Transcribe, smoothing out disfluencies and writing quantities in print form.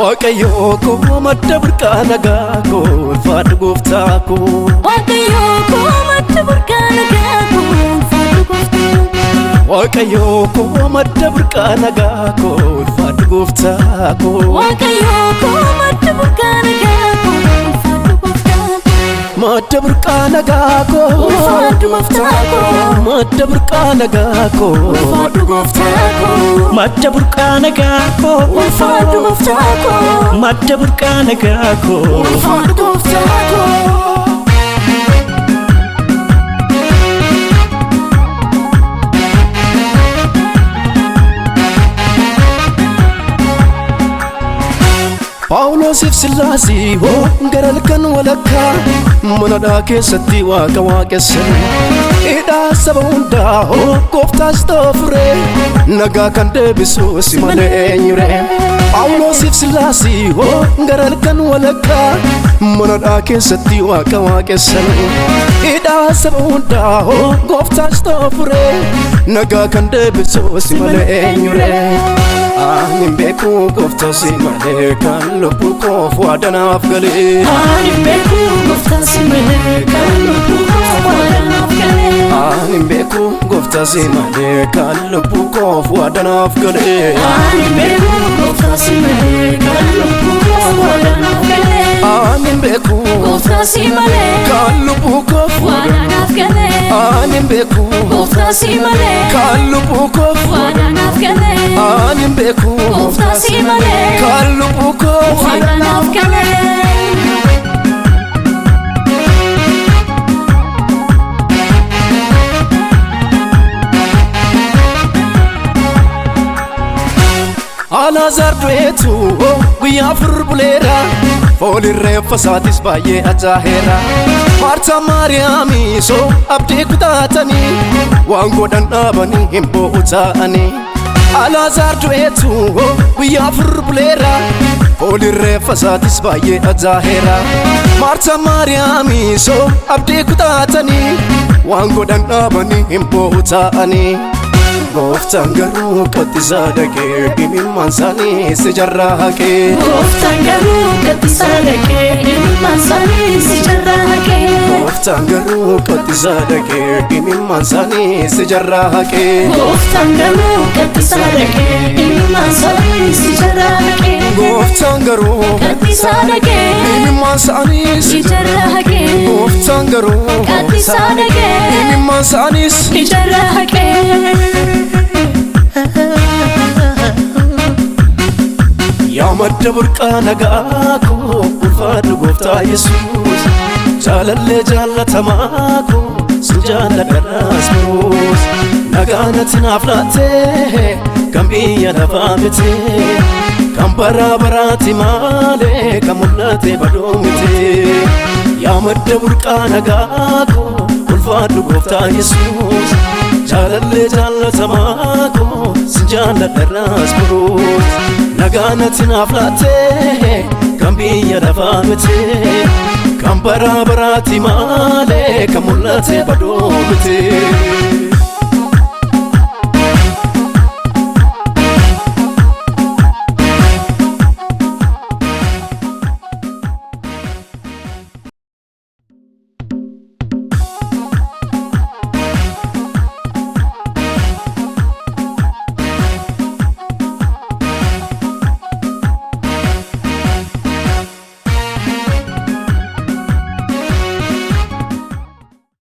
Waaqayyoo koo madda burqaa nagaa koo ulfaadhu gooftaa koo. Waaqayyoo koo madda burqaa nagaa koo ulfaadhu gooftaa koo. Waaqayyoo koo madda burqaa nagaa koo ulfaadhu gooftaa koo. Waaqayyoo koo madda burqaa nagaa koo ulfaadhu gooftaa koo. Madda burqaa nagaa koo. Ulfaadhu gooftaa koo. Madda burqaa nagaa koo. Ulfaadhu gooftaa koo. Madda burqaa nagaa koo. Ulfaadhu gooftaa koo. Madda burqaa nagaa koo. Ulfaadhu gooftaa koo. Phaawulosiif Sillaasii hoo gara halkan walakkaa manadhaa keessatti waaqa waaqessan. Hidhaa saba hundaa hoo gooftaas ta'u fure nagaa kan deebisu si malee eenyure. Phaawulosiif Sillaasii hoo gara halkan walakkaa manadhaa keessatti waaqa waaqessan. Hidhaa saba hundaa hoo gooftaas ta'u fure nagaa kan deebisu si malee eenyure. Ani hin beeku gooftaa si malee kan lubbuu koof waadanaaf galee. Ani beeku gooftaa si malee kan lubbuu koof waadanaaf galee. Ani hin beeku gooftaa si malee kan lubbuu koof waadanaaf galee. Ani beeku gooftaa si malee kan lubbuu koof waadanaaf galee. Ani hin beeku Gooftaa si malee kan lubbuu koof waadanaaf galee. Ani hin beeku Gooftaa si malee kan lubbuu koof waadanaaf galee. Ani hin beeku Gooftaa si malee kan lubbuu koof waadanaaf galee. Alaazaar du'eetu guyyaa afur buleera foolii reeffa isaatis baay'ee ajaaheera. Maartaa Maariyaamiisoo abdii kutaatanii waan godhan dhaabanii hin boo'u taa'anii. Alaazaar du'eetu guyyaa afur buleera foolii reeffa isaatis baay'ee ajaaheera. Maartaa Maariyaamiisoo abdii kutaatanii waan godhan dhaabanii hin boo'u taa'anii. Gooftaan garuu qottisaa dhaqee dhimimmaan isaanii si jarraa haqee. Gooftaan garuu qottisaa dhaqee dhimimmaan isaanii si jarraa haqee. Gooftaan garuu qottisaa dhaqee dhimimmaan isaanii si jarraa haqee. Gooftaan garuu qottisaa dhaqee dhimimmaan isaanii si jarraa haqee. Gooftaan garuu Qottisaa dhaqee dhimimmaan isaanii si jarraa haqee. Gooftaan garuu Qottisaa dhaqee dhimimmaan isaanii si jarraa haqee. Yaa madda burqaa nagaa koo ulfaadhu gooftaa Yesuus jaalallee jaallatamaa koo sin jaalladhaas biroos nagaa natti naaf laattee kan biyya lafaa miti kan bara baraati malee kan mul'ate baduu miti yaa madda burqaa nagaa koo ulfaadhu gooftaa Yesuus jaalallee jaallatamaa koo sin jaalladhaas biroos nagaa natti naaf laattee kan biyya lafaa miti kan bara baraati malee kan mul'ate baduu miti.